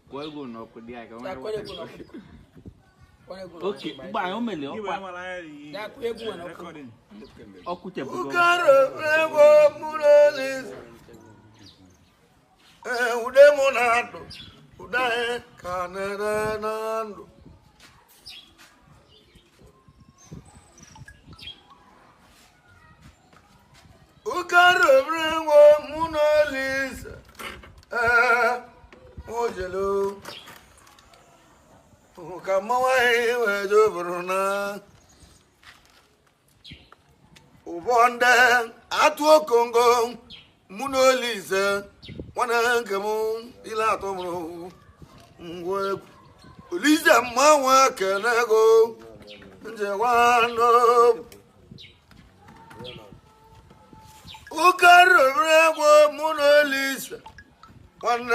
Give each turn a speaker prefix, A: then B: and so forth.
A: Kwụọ ego n'ọkụ dị ya ka
B: Ya
A: nwere
B: kwere egwu n'ọkụ. Kwere egwu n'ọkụ.
A: oke mgbe anyị o mere ọkwa
B: Ya kwụ egwu nwere ọkụ.
A: ọkụ chebugo.
C: Ukaro ego mụrụ Olise. Ee, ude mụ na-adụ, ude anyị ka na-ere na ndụ. Ukaro ego mụ na Olise. Ee, ojelu. Ka mmanwụ anyị wee jeburu na. Ụbọnde atụ okongo mụ na Olise nwanne nke m ile atọ mụrụ ngwa egwu Olise mmanwụ ekene ego njekwa n'obu ụka rụrụ egwu mụ na Olise nwanne.